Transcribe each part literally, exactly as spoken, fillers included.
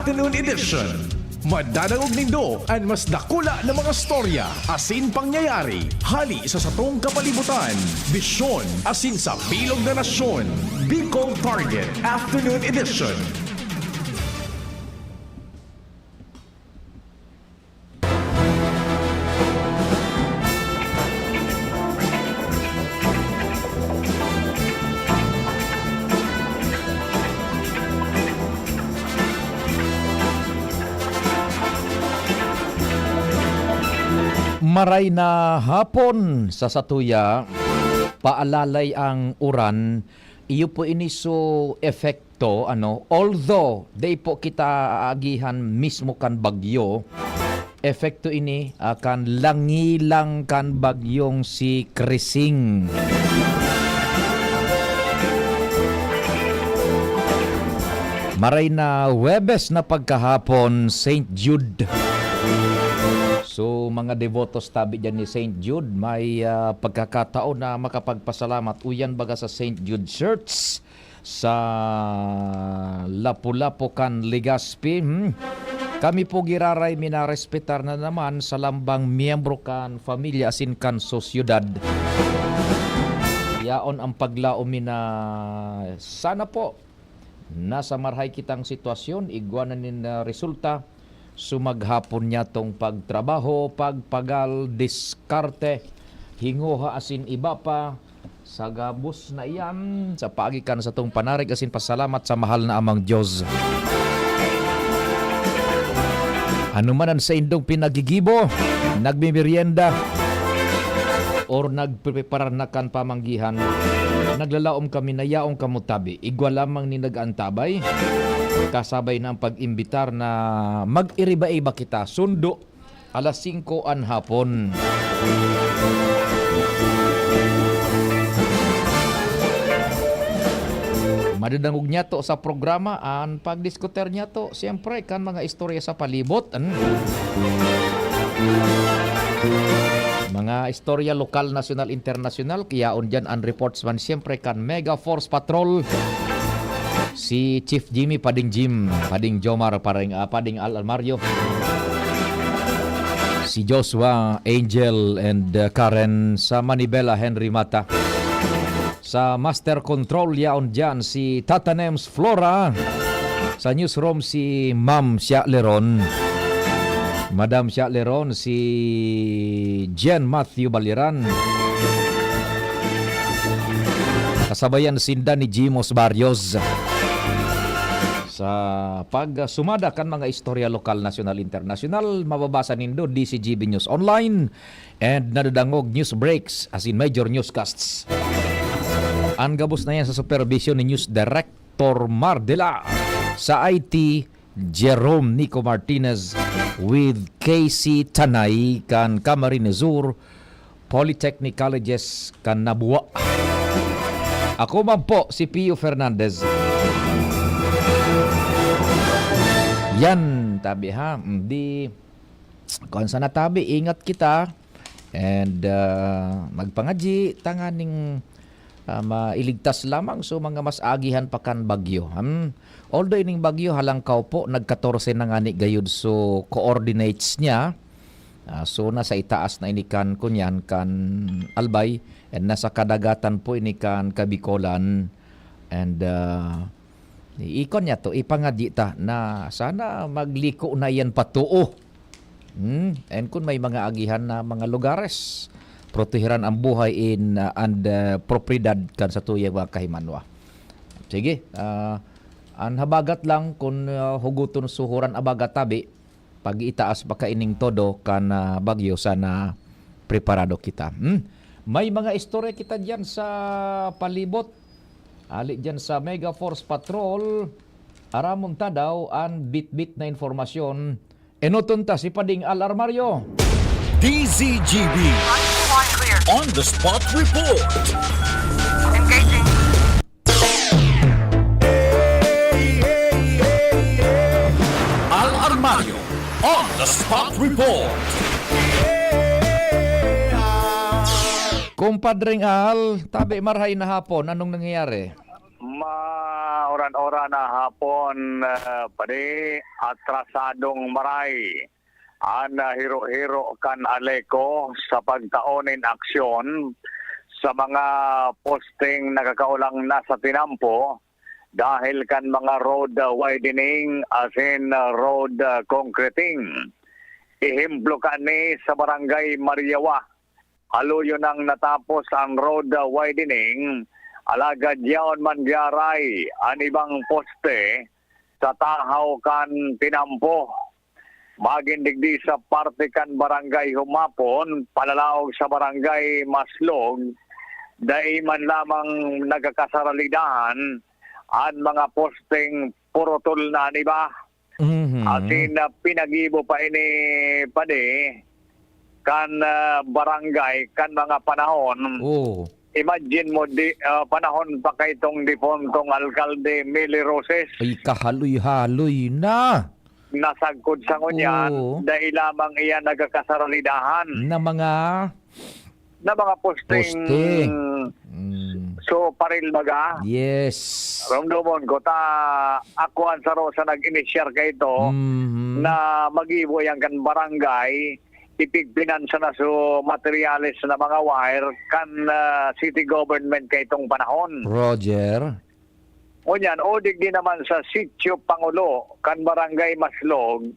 Afternoon Edition. Madadangog nindo an mas dakula na mga storya asin pangyayari hali sa satong kapalibutan, bisyon asin sa bilog na nasyon. Bicol Target Afternoon Edition. Maray na hapon sa satuya. Paalalay ang uran, iyo po ini so effect to, ano, although dai po kita aagihan mismo kan bagyo, epekto ini, ah, kan langilang kan bagyong si Krising. Maray na Huwebes na pagkahapon, Saint Jude. So, mga debotos tabi dyan ni Saint Jude, may, ah, pagkakataon na makapagpasalamat. Uyan baga sa Saint Jude Church sa Lapu-Lapu kan Legazpi, hmm. Kami po giraray minarespetar na naman sa lambang miyembro kan pamilya asin kan sosyedad. Yaon ang paglaom mi na sana po nasa marahay kitang sitwasyon, igwa na nin, ah, resulta. So, maghapon niya tong pagtrabaho, pagpagal, diskarte, hingoha asin iba pa. Sa gabos na iyan, sa paagi kan satong panarig asin pasalamat sa mahal na Amang Diyos. Ano man ang saindong pinagigibo, nagmimerienda, or nagpreparar na kan pamanggihan, naglalaom kami na yaon kamo tabi. Igwa lamang ni nag-aantabay, kasabay na ang pag-imbitar na mag-iriba-iba kita. Sundo, alas singko an hapon. Madadangog niyato sa programa an pagdiskutir niyato, siyempre, kan mga istorya sa palibot. An-, mga istorya lokal, nasyonal, internasyonal, kiyaon diyan an reports man, siyempre, kan Mega Force Patrol. Si Chief Jimmy, Pading Jim, Pading Jomar, Pading, ah, Pading Al Almario. Si Joshua, Angel, and, uh, Karen sa Manibela, Henry Mata. Sa Master Control, yaon diyan si Tata Nems Flora. Sa newsroom, si Ma'am Sha Leron. Madam Sha Leron, si Jen Matthew Baliran. Kasabayan sinda ni Jimos Barrios. Sa pagsumada kan mga istorya lokal, nasyonal, internasyonal, mababasa nindo D C G B News Online and nadadangog news breaks, as in major newscasts. Ang gabos na yan sa supervision ni News Director Mar Dela. Sa I T, Jerome Nico Martinez with Casey Tanay kan Camarines Sur Polytechnic Colleges kan Nabua. Ako man po si Pio Fernandez. Yan, tabi ha. Di, kung sana tabi, ingat kita. And, ah, magpangadyi, tanganing, ah, mailigtas lamang so mga mas agihan pa kan bagyo. Hmm. Although ining bagyo, halangkaw po, nag-katorse na ngani gayud so coordinates niya. Ah, so, nasa itaas na ini kan, kunyan, kan Albay, and nasa kadagatan po ini kan Kabikolan. And, ah, iikon niya to, ipangadyi ta na sana magliko na yan patuo. Hmm? And kung may mga agihan na mga lugares, protehiran ang buhay in, ah, and, ah, propiedad kan satuyang mga kahimanwa. Sige, ah, an habagat lang kun, ah, hugoton suhuran abagat tabi, pag-itaas pa kaining todo kan, ah, bagyo, sana preparado kita. Hmm? May mga istorya kita diyan sa palibot. Ali diyan sa Mega Force Patrol, aramon ta daw an bitbit na impormasyon. Enoton ta si Pading Al Armario. D Z G B On the Spot Report. Engaging. Al Armario On the Spot Report. Kumpadring Al, tabi, marhay na hapon. Anong nangyayari? Maura Ora na hapon, ah, padi, atrasadong maray an, ah, hiro-hiro kan Aleco sa pagtao nin aksyon sa mga posting nakakaolang na sa tinampo dahil kan mga road, ah, widening asin, ah, road, ah, concreting. Ehemplo kani sa Barangay Mariawa, haluyo nang natapos an road widening, alagad yaon man diaray an ibang poste sa tahaw kan tinampo. Magin digdi sa parte kan Barangay Humapon, palalaog sa Barangay Maslog, dai man lamang nagkakasaralidahan an mga posteng purutol na an iba. Mhm. Asin na pinagibo pa ini, padi, kan, ah, barangay, kan mga panahon. Oo. Imagine mo, di, ah, panahon pa kaitong defuntong alkalde, Mili Roses. Ay, kahaloy-haloy na. Nasagkod sa ngunyan, Oo. dai lamang iyan nagkakasaralidahan. Na mga Na mga posting Poste. Mm. so paril baga. Yes. Romdomon ko ta, ako an saro sa nag-inisyar kaito Mhm. na magibo yan kan barangay, ipigpinansa na so materyales na mga wire kan, ah, city government kaitong panahon. Roger. Ngunyan, o digdi naman sa Sitio Pangulo kan Barangay Maslog,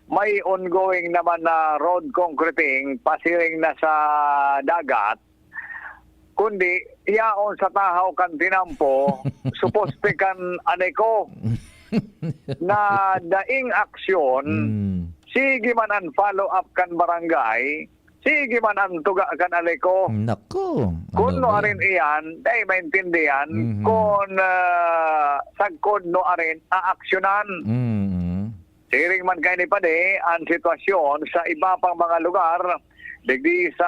may ongoing naman na road concreting pasiring na sa dagat, kundi yaon sa tahaw kan tinampo, suposte kan Aleco, na daing aksyon, Mm. sige man an follow-up kan barangay, sige man an tuga kan Aleco. Naku, Kun ano ba nuarin yan? iyan, dai maintindihan Mhm. kun, ah, sagkod nuarin aaksyonan. Mhm. Siring man kaini, padi, an sitwasyon sa iba pang mga lugar digdi sa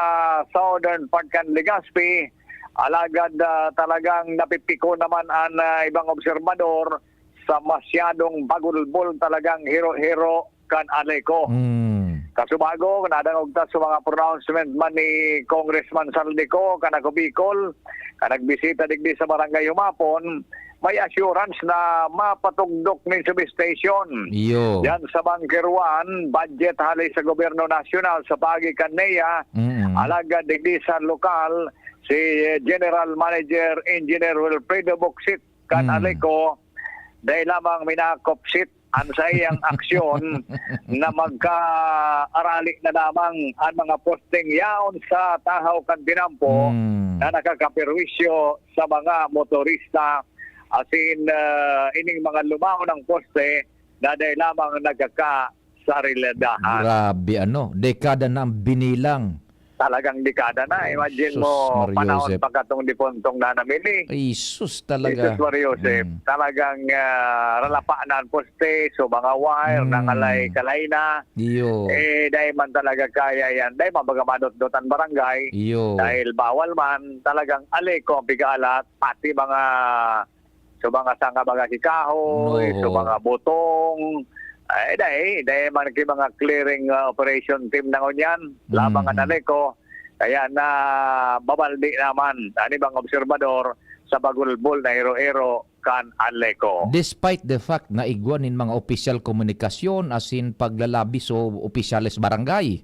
southern part kan Legazpi, alagad, ah, talagang napipiko naman an, ah, ibang obserbador sa masyadong bagulbol talagang hero-hero kan Aleco. Mm. Kasubago, nadangog ta sa mga pronouncement man ni Congressman Zaldy Co, kan Ako Bicol, kan nagbisita digdi sa Barangay Humapon, may assurance na mapatugdok nin substation. Iyo. Diyan sa Bunker One, budget hali sa Gobyerno Nasyonal sa paagi kan NEA, Mm. alagad digdi sa lokal, si General Manager Engineer Wilfredo Bucsit kan Mm. Aleco, dai lamang minakopsit an saiyang aksyon na magkaarali na lamang an mga posting yaon sa tahaw kan tinampo Mm. na nakakaperwisyo sa mga motorista. Asin, ah, ining mga lumaon ang poste na dai lamang nagkakasarilidahan. Grabe, ano, dekada na ang binilang. Talagang dekada na. Imagine Sus, mo, Maria panahon Joseph. pa katong defuntong Nana Mili. Ay, sus, talaga. Jesus Maria Joseph. Mm. Talagang, ah, ralapa na ang poste, so mga wire, Mm. nangalay-kalay na. Iyo. Eh, dai man talaga kaya yan. Dai man baga madotdot ang barangay. Iyo. Dahil bawal man, talagang Aleco ang pig-aalat, pati mga, so mga sanga, mga kikahoy, so Oo. mga butong. Ay, dai, dai man ki mga clearing, ah, operation team na ngunyan. Lamang Mm. ang Aleco. Kaya na babaldi naman, an ibang obserbador, sa bagulbol na ero-ero kan Aleco. Despite the fact na igwa nin mga opisyal komunikasyon, asin paglalabi so opisyales barangay.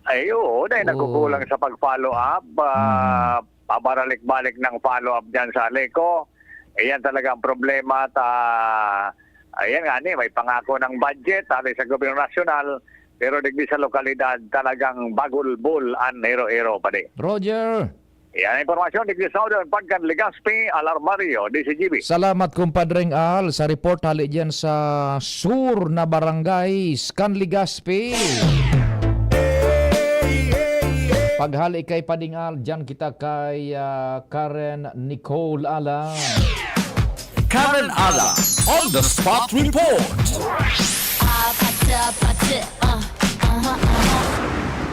Ay, oo, dahil Oo. nagkukulang sa pag-follow up, ah, Mm. pabaralik-balik ng follow up dyan sa Aleco. Iyan talaga ang problema at, ah, ayan nga ni, may pangako ng budget, hali sa gobyerno nasyonal, pero digdi sa lokalidad, talagang bagulbol an ero-ero, padi. Roger! Yan ang impormasyon, digdi sa Southern Pagkan Legazpi, Alarmario, D C G B. Salamat, Kumpadreng Al, sa report hali diyan sa sur na barangay, Scan Legazpi. Paghali kay Pading Al, diyan kita kay, ah, Karen Nicole Ala. Karen Ala, on the spot report.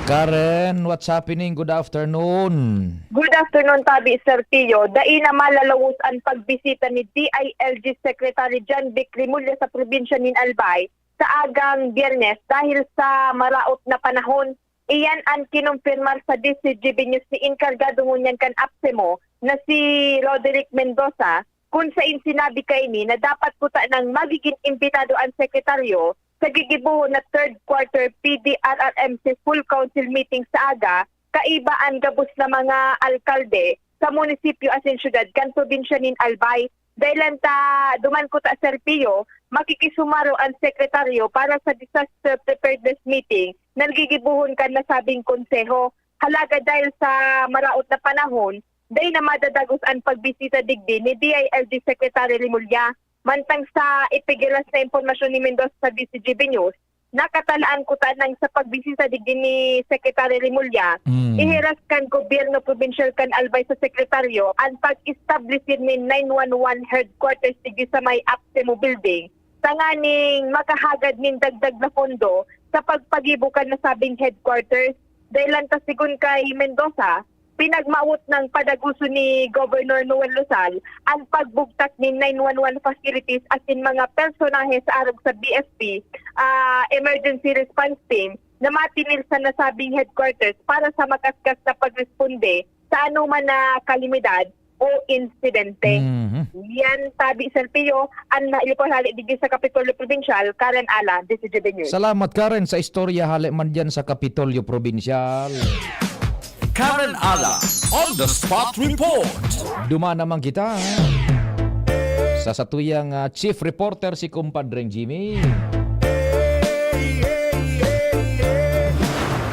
Karen, what's happening? Good afternoon. Good afternoon, Tabi, Sir Tio. Dai na malalawos an pagbisita ni D I L G Secretary John Vic Remulla sa probinsya nin Albay sa agang Biyernes dahil sa maraot na panahon. Iyan an kinumpirmar sa D C G B News ni Enkargado ngunyan kan APSEMO na si Roderick Mendoza, kun sain sinabi kaini na dapat kuta nang magigin imbitado an sekretaryo sa gigibohon na third quarter P D R R M C Full Council meeting sa aga, kaiba an gabos na mga alkalde sa munisipyo asin syudad kan probinsya nin Albay. Dahilan ta duman kuta, Sir Pio, makikisumaro an sekretaryo para sa disaster preparedness meeting na gigibohon kan nasabing konseho. Halaga dahil sa maraot na panahon, dai na madadagos an pagbisita digdi ni D I L G Secretary Remulla. Mantang sa ipigilas na impormasyon ni Mendoza sa D C G B News, nakatalaan kuta nang sa pagbisita digdi ni Secretary Remulla, Mm. ihiras kan gobyerno probinsyal kan Albay sa sekretaryo an pag-establish nin nine one one headquarters digdi sa may Apsemo Building, tanganing makahagad nin dagdag na pondo sa pagpagibo kan nasabing headquarters. Dahilan ta, sigon kay Mendoza, pinagmawot nang padagoson ni Governor Noel Rosal an pagbugtak nin nine one one facilities asin mga personahe sa arog sa B F P, ah, Emergency Response Team, na matinil sa nasabing headquarters para sa makaskas na pagresponde sa anoman na kalamidad o insidente. Mhm. Yan tabi, Sir Pio, an nailipor hali digdi sa Kapitolyo Probinsyal, Karen Ala, D C G B News. Salamat, Karen, sa istorya hali man diyan sa Kapitolyo Probinsyal. Karen Ala, on the spot report. Duman naman kita sa satuyang, ah, chief reporter, si Kumpadreng Jimmy.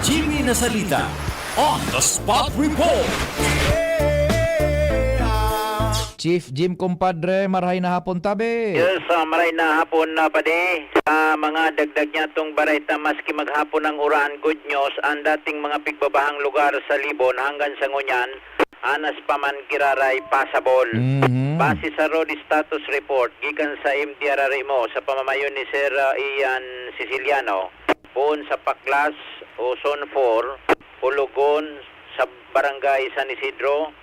Jimmy Nasalita, on the spot report. Chief Jim, kumpadre, marahay na hapon tabi. Yes, ah, marahay na hapon na, padi. Sa mga dagdag niya tong bareta, maski maghapon ang uran, good news, ang dating mga pigbabahang lugar sa Libon hanggang sa ngunyan, anas pa man giraray pasabol. Mhm. Base sa road status report gikan sa M D R R M O sa pamamayon ni Sir, ah, Ian Siciliano, poon sa Paklas o Zone four, Ulugon, sa Barangay San Isidro,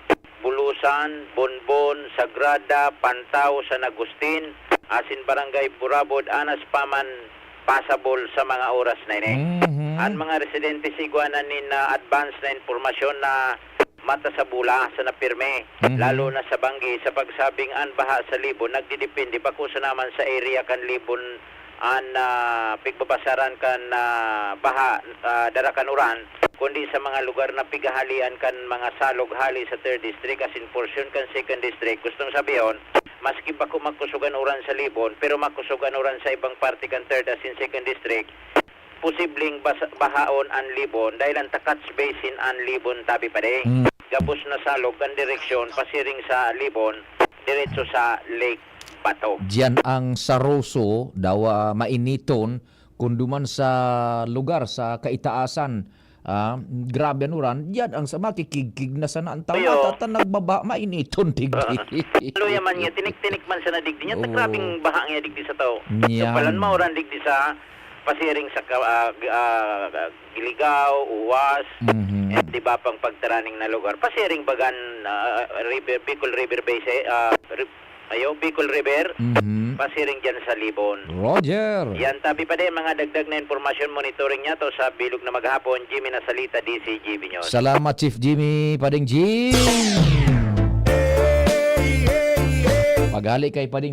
Bulusan, Bonbon, Sagrada, Pantao, San Agustin, asin Barangay Burabod, anas pa man pasabol sa mga oras na ini. Mhm. An mga residente sigwa na nin, ah, advance na impormasyon na mata sa bola sa napirme, Mhm. lalo na sa banggi, sa pagsabing an baha sa Libon nagdidepende bako sana man sa area kan Libon an, ah, pigbabasaran kan, ah, baha, ah, dara kan uran, kundi sa mga lugar na pighahalian kan mga salog hali sa third district asin porsyon kan second district. Gustong sabihon, maski bako makusog an uran sa Libon, pero makusog an uran sa ibang parte kan third asin second district, posibleng basa-, bahaon an Libon dahil an ta catch basin an Libon, tabi pa di. Mm. Gabos na salog kan direksyon pasiring sa Libon, diretso sa Lake Bato. Diyan ang saroso daw, ah, mainiton, kun duman sa lugar sa kaitaasan, ah, grabe an uran, diyan ang sa makikigkig na sana ang tawo. Iyo. Matata nagbabaha, mainiton digdi. Ah, luya man nga, tinik-tinik man sana digdi niya, ta Oo. grabeng baha nga digdi sa tawo. Niyan. So, palan mauran digdi sa pasiring sa ka-, ah, g-, ah, Giligao, Uwas, Mhm. eh, di ba, pang pagtaraning na lugar. Pasiring bagan, ah, River, Bicol River Basin, ah, Ri-, ayo, Bicol River, Mhm. pasiring dyan sa Libon. Roger. Yan, tabi pa din, mga dagdag na impormasyon, monitoring niya to sa bilog na maghapon, Jimmy Nasalita, D C G B News. Salamat, Chief Jimmy, Pading Jim. Paghali kay Pading